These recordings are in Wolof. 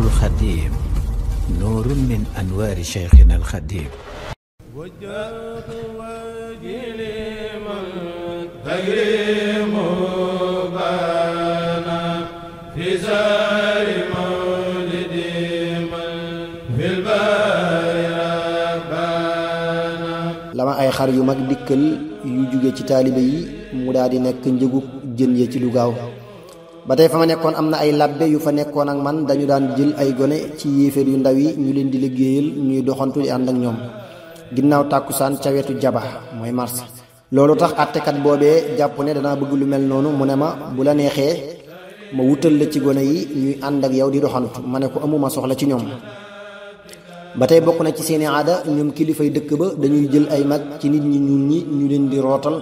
الخديم نور من أنوار شيخنا الخديم وجهت وجهي لمن تكريم بانا في سار مولد من في البايا بانا lama ay xar yu mag dikkal yu jóge ci taalibe yi mu daal di nekk njëgu jën ya ci lu gaaw ba tey fa ma nekkoon am na ay labbe yu fa nekkoon ak man dañu daan jël ay gone ci yéeféer yu ndaw yi ñu leen di liggéeyal ñuy doxantu di ànd ak ñoom ginnaaw tàkkusaan ca wetu jaba mooy mars loolu tax àttekat boobee jàpp ne danaa bëgg lu mel noonu mu ne ma bu la neexee ma wutal la ci gone yi ñuy ànd ak yow di doxantu ma ne ko amuma soxla ci ñoom ba tey bokk na ci seeni aada ñoom kilifay dëkk ba dañuy jël ay mag ci nit ñi ñuul ñi ñu leen di rootal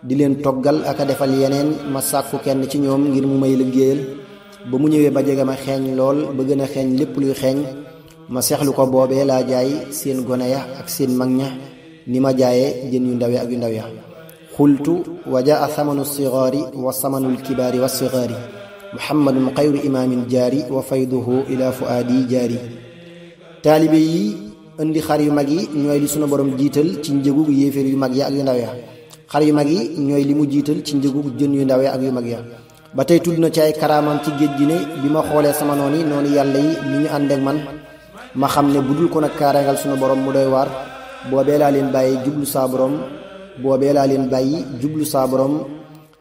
di leen toggal ak a defal yeneen ma sàkku kenn ci ñoom ngir mu may liggéeyal ba mu ñëwee ba jege ma xeeñ lool ba gën a xeeñ lépp luy xeeñ ma seexlu ko boobee laa jaay seen gone ya ak seen mag ña ni ma jaayee jën yu ndaw ya ak yu ndaw ya xultu wa jaa samanu sigaari wa samanu lkibaari wa sigaari muhammadun xayru imaamin jaari wa fayduhu ila fuaadi jaari taalibe yi indi xar yu mag yi ñooy li sunu borom jiital ci njëgu yéeféer yu mag ya ak yu ndaw ya xar yu mag yi ñooy li mu jiital ci njëgu jën yu ndaw ya ak yu mag ya ba tey tudd na ci ay karaamam ci géej gi ne bi ma xoolee sama noonu yàlla yi ni ñu ànd ak man ma xam ne bu dul ko nag kaarangal sunu borom mu doy waar boobee laa leen bàyyi jublu saa borom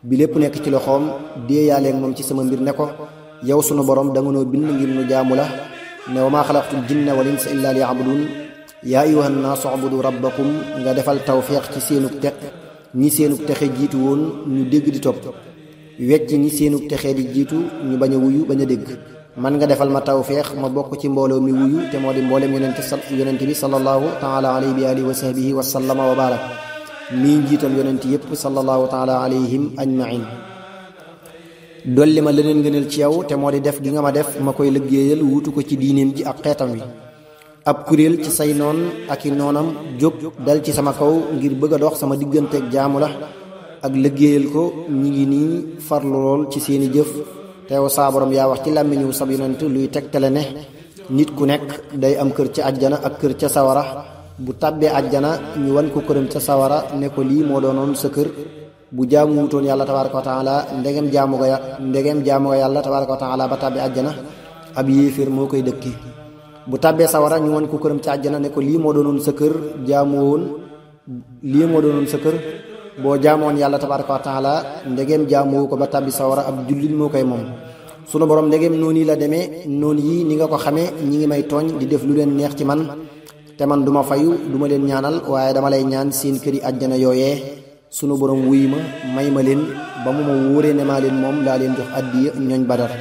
bi lépp nekk ci loxoom déeyaaleeg moom ci sama mbir ne ko yow sunu borom da nga noo bind ngir nu jaamu la ne wa maa xalaqtul jinna wal insa illa liya'budun yaa ayyuhan naasu ubudu rabbakum nga defal tawfeex ci seenug teq ñi seenug texe jiitu woon ñu dégg di topp wecc ñi seenug texe di jiitu ñu bañ a wuyu bañ a dégg man nga defal ma tawfeex ma bokk ci mbooloo mi wuyu te moo di mbooleem yonent bi sallallahu taala alayhi bi alihi wa sahbihi wa sallama wa barak mii njiital yonent yépp sallallahu taala alayhim ajmain dolli ma leneen ngëneel ci yow te moo di def gi nga ma def ma koy liggéeyal wuutu ko ci diineem ji ak xeetam wi ab kuréel ci say noon ak i noonam jóg dal ci sama kaw ngir bëgg a dox sama digganteeg jaamu la ak liggéeyal ko ñi ngi nii farlu lool ci seeni jëf teew saa borom yaa wax ci làmmiñu sab yonent luy tegtale ne nit ku nekk day am kër ca àjjana ak kër ca sawara bu tàbbee àjjana ñu wan ko këram ca sawara ne ko lii moo doonoon sa kër bu jaamu wutoon yàlla tabaaraka wa taala ndegem jaamu nga yàlla tabaaraka wa taala ba tàbbee àjjana ab yéeféer moo koy dëkki bu tàbbee sawara ñu wan ko këram ca àjjana ne ko lii moo doonoon sa kër boo jaamoon yàlla tabaaraka wa taala ndegem jaamoo ko ba tàbbi sawara ab jullit moo koy moom sunu borom ndegem noonu la demee noonu yi ni nga ko xamee ñi ngi may tooñ di def lu leen neex ci man te man duma fayu duma leen ñaanal waaye dama lay ñaan seen këri àjjana yooyee sunu borom wuy ma may ma leen ba mu ma wóoree ne maa leen moom laa leen jox addiya ñooñ badar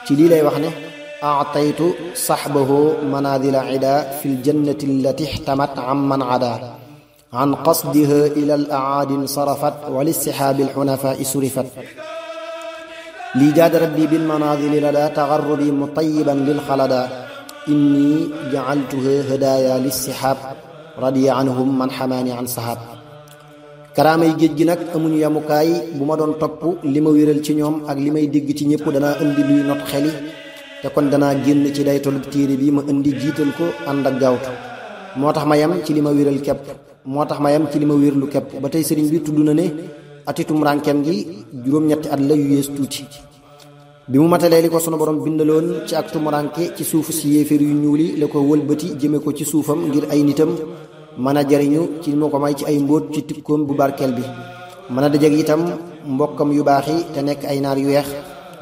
ci lii lay wax ne aataytu saxbahu manazila ida fi ljannati allati ihtamat amman ada an qasdiha ila al aadin sarafat wa listihaabi alxunafaa surifat lii jaada rabbi bil manazili lada tagarrubi mutayiban lil xalada inni jacaltuha hadaaya listihaab radiya anhum man xamaani an sahaab karaamay géej gi nag amuñu yamukaay bu ma doon topp li ma wéral ci ñoom ak li may dégg ci ñëpp danaa indi luy not xeli te kon danaa génn ci daytalu téere bi ma indi jiital ko ànd ak gaawtu moo tax ma yem ci li ma wéral képp wérlu képp ba tey sëriñ bi tudd na ne atitum rànkem gi juróom-ñetti at la yu yees tuuti bi mu matalee li ko sunu borom bindaloon ci ak tumuranke ci suufu si yéeféer yu ñuuli la ko wëlbati jëme ko ci suufam ngir ay nitam mën a jariñu ci li ma ko may ci ay mbóot ci tikkoom bu barkeel bi mën a dajeg itam mbokkam yu baax yi te nekk ay naar yu weex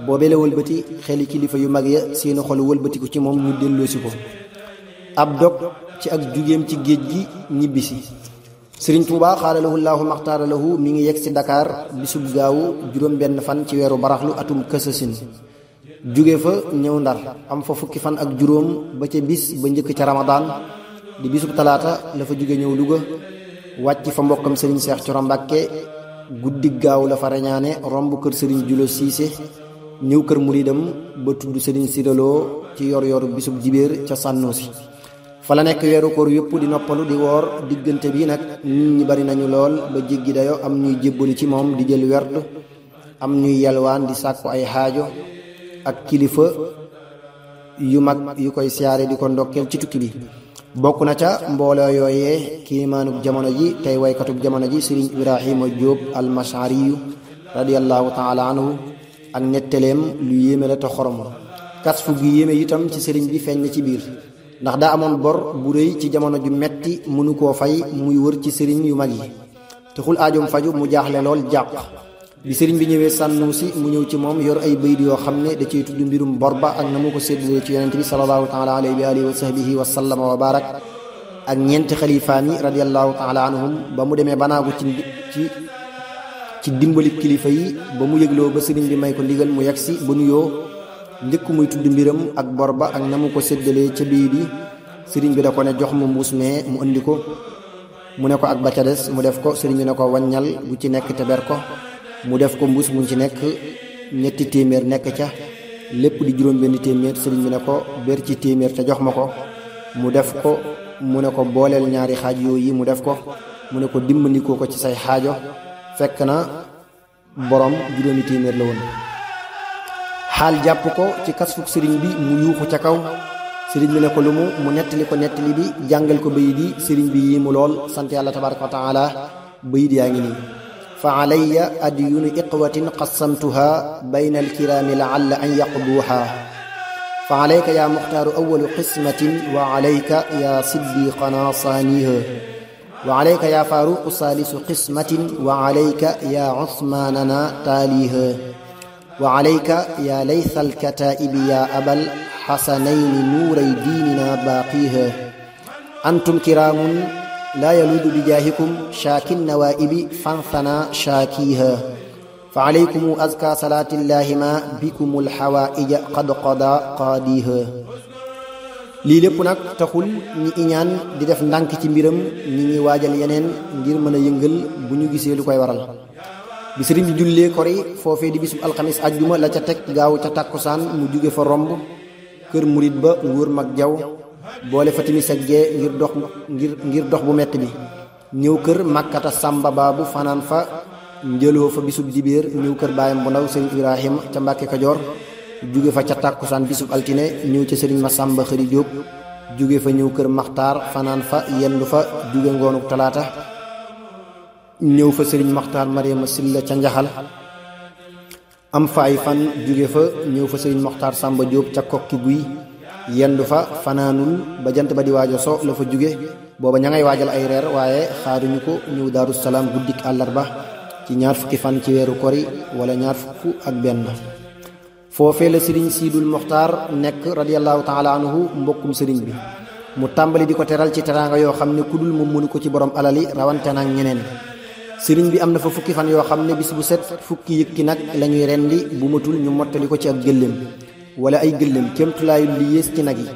boobee la wëlbati xeli kilifa yu mag ya seeni xol wëlbatiku ci moom ñu delloosi ko ab dog ci ak jugeem ci géej gi ñibbisi sëriñ Tuubaa xaalalahu llaahu maxtaara lahu mi ngi yegg si Dakar bisub gaawu juróom benn fan ci weeru baraxlu atum kësasin jóge fa ñëw Ndar am fa fukki fan ak juróom ba ca bis ba njëkk ca Ramadaan di bisub talaata la fa jóge ñëw Louga wàcc fa mbokkam sëriñ Seex Coro Mbàkke guddi gaaw la fa reñaane romb kër sëriñ Julo Siise ñëw kër muridam ba tudd sëriñ Siraloo ci yor yoru bisub jibéer ca Sànnoosi fa la nekk weeru koor yëpp di noppalu di woor diggante bi nag nit ñi bari nañu lool ba jéggi dayo am ñuy jébbali ci moom di jël werd am ñuy yalwaan di sàkku ay xaajo ak kilifa yu mag yu koy siyaare di ko ndokkeel ci tukki bi. bokk na ca mbooloo yooyee kiimaanub jamono ji tey waykatub jamono ji sëriñ Ibrahima Jóob almashariyu radiyallahu taala anhu ak nettaleem lu yéeme la te xorom kasfu gi yéeme itam ci sëriñ bi feeñ na ci biir ndax daa amoon bor bu rëy ci jamono ju metti mënu koo fay muy wër ci sëriñ yu mag yi taxul aajoom faju mu jaaxle lool jàq bi sëriñ bi ñëwee Sànnuusi mu ñëw ci moom yor ay bayit yoo xam ne da ciy tudd mbirum bor ba ak na mu ko séddale ci yonent bi sallallahu taala alayhi wa alihi wa sahbihi wa sallama wa barak ak ñeenti xalifaam yi radiyallahu taala anhum ba mu demee banaagu ci dimbali kilifa yi ba mu yëgloo ba sëriñ bi may ko ndigal mu yegsi ba nuyoo njëkk muy tudd mbiram ak bor ba ak na mu ko séddalee ca bii di sëriñ bi da ko ne jox ma mbuus mee mu indi ko mu ne ko ak ba ca des mu def ko sëriñ bi ne ko wàññal bu ci nekk te ber ko mu def ko mbuus mu ci nekk ñetti téeméer nekk ca lépp di juróom benn téeméer sëriñ bi ne ko ber ci téeméer te jox ma ko mu def ko mu ne ko booleel ñaari xaaj yooyu mu def ko mu ne ko dimbandikoo ko ci say xaajo fekk na borom juróomi téeméer la woon xaal jàpp ko ci kasfuk sëriñ bi mu yuuxu ca kaw sëriñ bi ne ko lu mu nettali ko nettali bi jàngal ko bayit yi sëriñ bi yi mu lool sant yàlla tabaraka wa taala bayit yaa ngi nii fa alayya adyunu iqwatin qassamtuha bayna alkiraami laalla an yaqduuha fa alayka ya muxtaaru awalu qismatin wa alayka ya siddiqana saaniha wa alayka ya faaruqu saalisu qismatin wa alayka ya usmaanana taaliha wa alayka ya laysa alkataa'ibi ya abal xasanayni nuuray diinina baaqiha antum kiraamun laa yaluudu bijaahikum shaakin nawaa'ibi fanthana shaakiha fa alaykumu azka salaatillahi ma bikumul xawaa'ija qad qadaa qaadiha lii lépp nag taxul ñi iñaan di def ndànk ci mbiram ñi ngi waajal yeneen ngir mën a yëngal bu ñu gisee lu koy waral bi sëriñ bi jullee kori foofee di bisub alxamis ajjuma la ca teg gaaw ca tàkkusaan mu jóge fa romb kër murit ba nguur mag jaw boole fa timis ak gee ngir dox bu metti bi ñëw kër màkkata sàmba baabu fanaan fa njëloo fa bisub dibéer ñëw kër baayam bu ndaw sëriñ Ibrahima ca Mbàkke Kajoor jóge fa ca tàkkusaan bisub altine ñëw ca sëriñ Masamba Xëri Jóob jóge fa ñëw kër Maxtaar fanaan fa yendu fa jóge ngoonuk talaata ñëw fa sëriñ Maxtaar Mariama Silla ca Njaxal am fa ay fan jóge fa ñëw fa sëriñ Maxtaar Sàmba Jóob ca kokki guy yendu fa fanaanul ba jant ba di waajo so la fa jóge booba ña ngay waajal ay reer waaye xaaruñu ko ñëw Daaru Salaam guddik àllarba ci ñaar fukki fan ci weeru kori wala ñaar fukk ak benn foofee la sëriñ Siidul Muxtaar nekk radiyallahu taala anhu mbokkum sëriñ bi mu tàmbali di ko teral ci teraanga yoo xam ne ku dul moom mënu ko ci borom alali rawante nag ñeneen sëriñ bi am na fa fukki fan yoo xam ne bis bu set fukki yëkki nag la ñuy rendi bu matul ñu mottali ko ci ak gëléem wala ay gëléem kémtulaayu li yées ci nag yi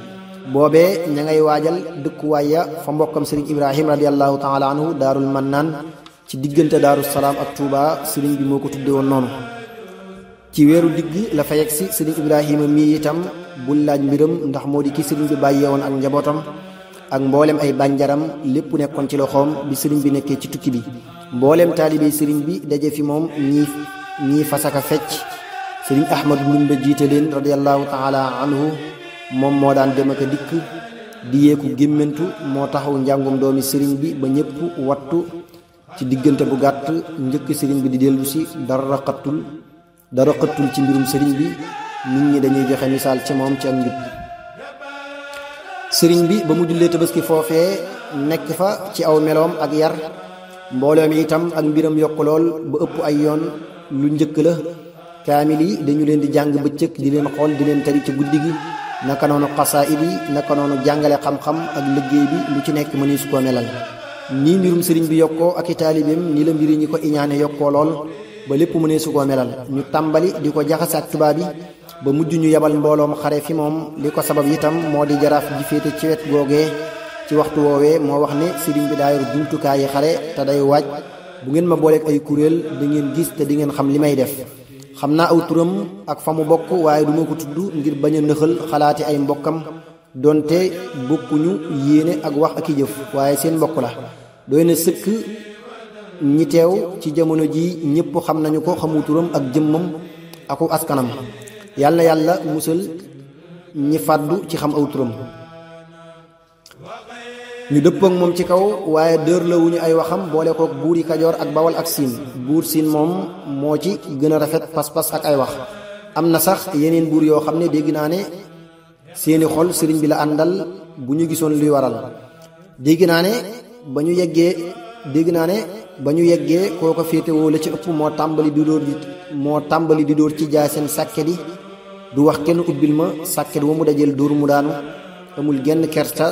boobee ña ngay waajal dëkkuwaay ya fa mbokkam sëriñ Ibrahima radiyallahu taala anhu daarul mannaan ci diggante Daaru Salaam ak Touba sëriñ bi moo ko tudde woon noonu ci weeru digg la fa yegg si sëriñ Ibrahima mii itam bul laaj mbiram ndax moo di ki sëriñ bi bàyyee woon ak njabootam ak mboolem ay bànjaram lépp nekkoon ci loxoom bi sëriñ bi nekkee ci tukki bi mboolem taalibe sëriñ bi daje fi moom ñii fasaka fecc sëriñ Ahmadu Ndumbe jiite leen radiyallahu taala anhu moom moo daan dem ak a dikk di yeeku gémmantu moo taxaw njàngum doomi sëriñ bi ba ñëpp wattu ci diggante bu gàtt njëkk sëriñ bi di dellu si dara xëttul ci mbirum sëriñ bi nit ñi dañuy joxe misaal ci moom ci ak njub sëriñ bi ba mu jullee tabaski foofee nekk fa ci aw meloom ak yar mbooloo mi itam ak mbiram yokk lool ba ëpp ay yoon lu njëkk la kaamil yi dañu leen di jàng bëccëg di leen xool di leen tari ci guddi gi naka noonu xasaayid yi naka noonu jàngale xam-xam ak liggéey bi lu ci nekk mënees koo melal nii mbirum sëriñ bi yokkoo ak i taalibeem nii la mbiri ñi ko iñaane yokkoo lool ba lépp mënees koo melal ñu tàmbali di ko jaxase ak tubaab yi ba mujj ñu yebal mbooloom xare fi moom li ko sabab itam moo di jaraaf ji féete ci wet googee ci waxtu woowee moo wax ne sëriñ bi daa yor jumtukaay yi xare te day waaj bu ngeen ma booleeg ay kuréel da ngeen gis te di ngeen xam li may def xam naa aw turam ak fa mu bokk waaye du ma ko tudd ngir bañ a nëxal xalaati ay mbokkam donte bokkuñu yéene ak wax ak i jëf waaye seen mbokk la doy na sëkk ñi teew ci jamono ji ñëpp xam nañu ko xamu turam ak jëmmam aku askanam yàlla musal ñi fàddu ci xam aw turam ñu dëppook moom ci kaw waaye dër la wuñu ay waxam boole kook buur yi Kajoor ak Bawol ak Siin buur Siin moom moo ci gën a rafet pas-pas ak ay wax am na sax yeneen buur yoo xam ne dégg naa ne seeni xol sëriñ bi la àndal bu ñu gisoon luy waral dégg naa ne ba ñu yeggee kooko féetewoo la ci ëpp moo tàmbali di dóor ci jaay seen sàkket yi du wax kenn ubbil ma sàkket wa mu dajeel dóor mu daanu amul genn kerta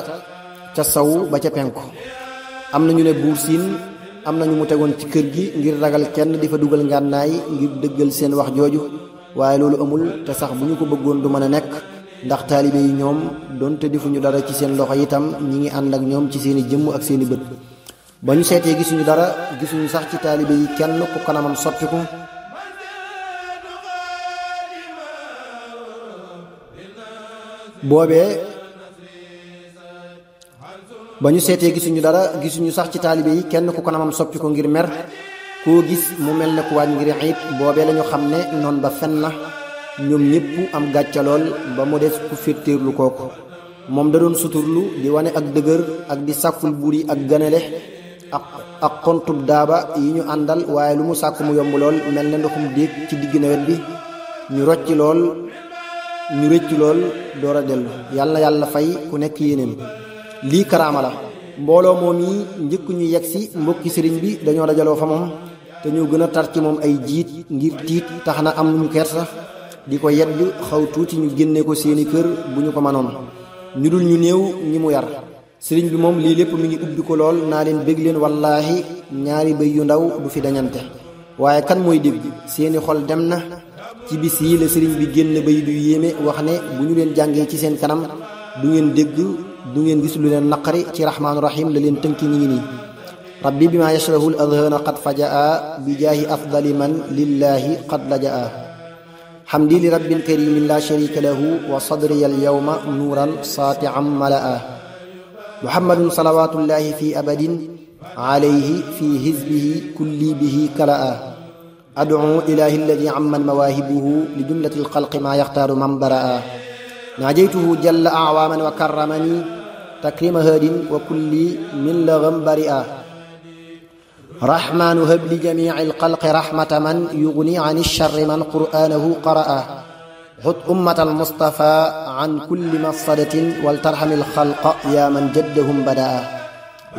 ca saw ba ca penku am na ñu ne buur Siin am na ñu mu tegoon ci kër gi ngir ragal kenn di fa dugal ngànnaay ngir dëggal seen wax jooju waaye loolu amul te sax bu ñu ko bëggoon du mën a nekk ndax taalibe yi ñoom donte defuñu dara ci seen loxo itam ñi ngi ànd ak ñoom ci seeni jëmm ak seeni bët ba ñu seetee gisuñu dara gisuñu sax ci taalibe yi kenn ku kanamam soppiku boobee ba ñu seetee gisuñu sax ci taalibe yi kenn ku kanamam soppi ko ngir mer koo gis mu mel ne ku waaj ngir xiit boobee lañu xam ne noon ba fen na ñoom ñépp am gàcca lool ba mu des ku féttéerlu kooku moom da doon suturlu di wane ak dëgër ak di sàkkul buur yi ak ganale ak xontub daaba yi ñu àndal waaye lu mu sàkk mu yomb lool mel ne ndoxum déeg ci digg nawet bi ñu rëcc lool door a dellu yàlla fay ku nekk yéenéem lii karaama la mbooloo moom yi njëkk ñu yegg si mbokki sëriñ bi dañoo dajaloo fa moom te ñoo gën a tar ci moom ay jiit ngir tiit tax na am ñu kersa di ko yedd xaw tuuti ñu génne ko seeni kër bu ñu ko mënoon ñu dul ñu néew ñi mu yar sëriñ bi moom lii lépp mi ngi ubbi ko lool naa leen bég leen wallaahi ñaari bëy yu ndaw du fi dañante waaye kan mooy dégg seeni xol dem na ci bis yi la sëriñ bi génn bëy du yéeme wax ne bu ñu leen jàngee ci seen kanam du ngeen dégg du ngeen gis lu leen naqari ci rahmaanu rahim la leen tënki ñi ngi nii rabbi bi ma yashrahu al adhana qad fajaa bi jaahi afdali man lillahi qad lajaa hamdi li rabbin karimin la sharika lahu wa sadriya al yawma nuuran saati'an malaa muhammadun salawatullahi fi abadin alayhi fi hizbihi kulli bihi kalaa ad'u ilahi alladi amman mawaahibuhu li jumlati al xalqi ma yaxtaaru man baraa naajaytuhu jalla a'waaman wa karramani takrima haadin wa kulli min lagham bari'a rahmaanu habli jamiici alxalqi rahmata man yugni an sharri man qur'aanahu qara'a xut ummata almustafa an kulli mafsadatin wal tarhami alxalqa yaa man jaddahum bada'a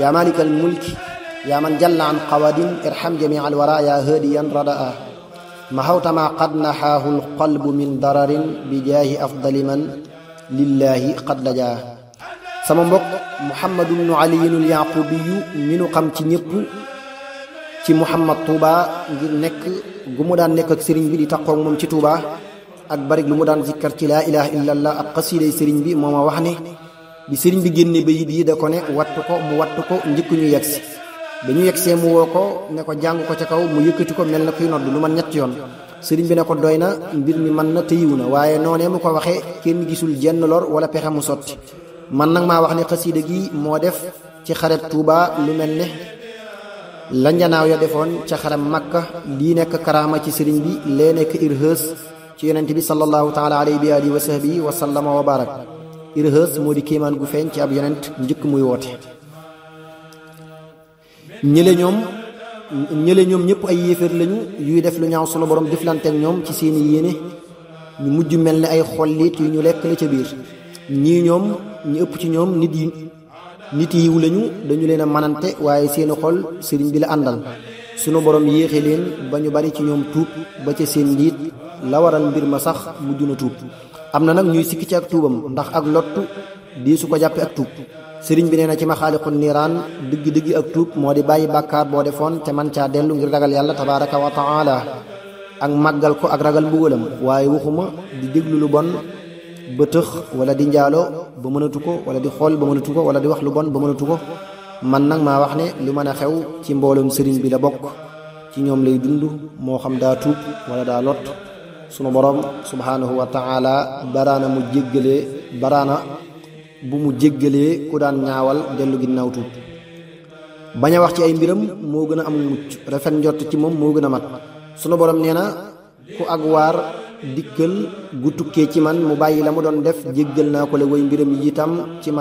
yaa malika almulki yaa man jalla an qawadin irham jamiica alwara yaa haadiyan rada'a mahawta ma qad naxaahu alqalbu min dararin bi jaahi afdali man lillahi qad lajaa sama mbokk Muhammadu bnu Aliyinul Yaqubiyu mi nu xam ci ñëpp ci Muhammad Touba ngir nekk gu mu daan nekk ak sëriñ bi di taqoog moom ci Touba ak bari lu mu daan zikkar ci laa ilaha illallah ak xasiiday sëriñ bi moo ma wax ne bi sëriñ bi génne bayit yi da ko ne wattu ko mu wattu ko njëkk ñu yegsi dañu yegsee mu woo ko ne ko jàng ko ca kaw mu yëkkati ko mel na kuy nodd lu man ñett yoon sëriñ bi ne ko doy na mbir mi mën na te yiw na waaye noonee mu ko waxee kenn gisul jenn lor wala pexe mu sotti man nag maa wax ne xasiida gi moo def ci xareb Tuuba lu mel ne la njanaaw ya defoon ca xareb Makka lii nekk karaama ci sëriñ bi lee nekk irhës ci yonent bi sallallahu taala alayhi bi alihi wa sahbihi wa sallama wa barak irhës moo di kéemaan gu feeñ ci ab yonent njëkk muy woote ñële ñoom ñëpp ay yéeféer lañu yuy def lu ñaaw sunu borom deflanteek ñoom ci seeni yéene ñu mujj mel ne ay xollit yu ñu lekk la ca biir ñii ñoom ñu ëpp ci ñoom nit yiw lañu dañu leen a manante waaye seeni xol sëriñ bi la àndal sunu borom yéexe leen ba ñu bari ci ñoom tuub ba ca seen njiit la waral mbir ma sax mujj na tuub am na nag ñuy sikki ci ak tuubam ndax ak lottu di su ko jàppe ak tuub sëriñ bi nee na ci maxaaliqu niiraan dëgg-dëgg ak tuub moo di bàyyi bàkkaar boo defoon te man caa dellu ngir ragal yàlla tabaraka wa taala ak màggal ko ak ragal mbugalam waaye waxuma di déglu lu bon ba tëx wala di njaalo ba mënatu ko wala di xool ba mënatu ko wala di wax lu bon ba mënatu ko man nag maa wax ne lu mën a xew ci mbooloom sëriñ bi la bokk ci ñoom lay dund moo xam daa tuub wala daa lot sunu borom subhanahu wa taala baraana bu mu jéggalee ku daan ñaawal dellu ginnaaw tuub bañ a wax ci ay mbiram moo gën a amul mucc rafet njort ci moom moo gën a mat sunu borom nee na ku ak waar dikkal gu tukkee ci man mu bàyyi la mu doon def jéggal naa ko le way mbiram yi itam ci man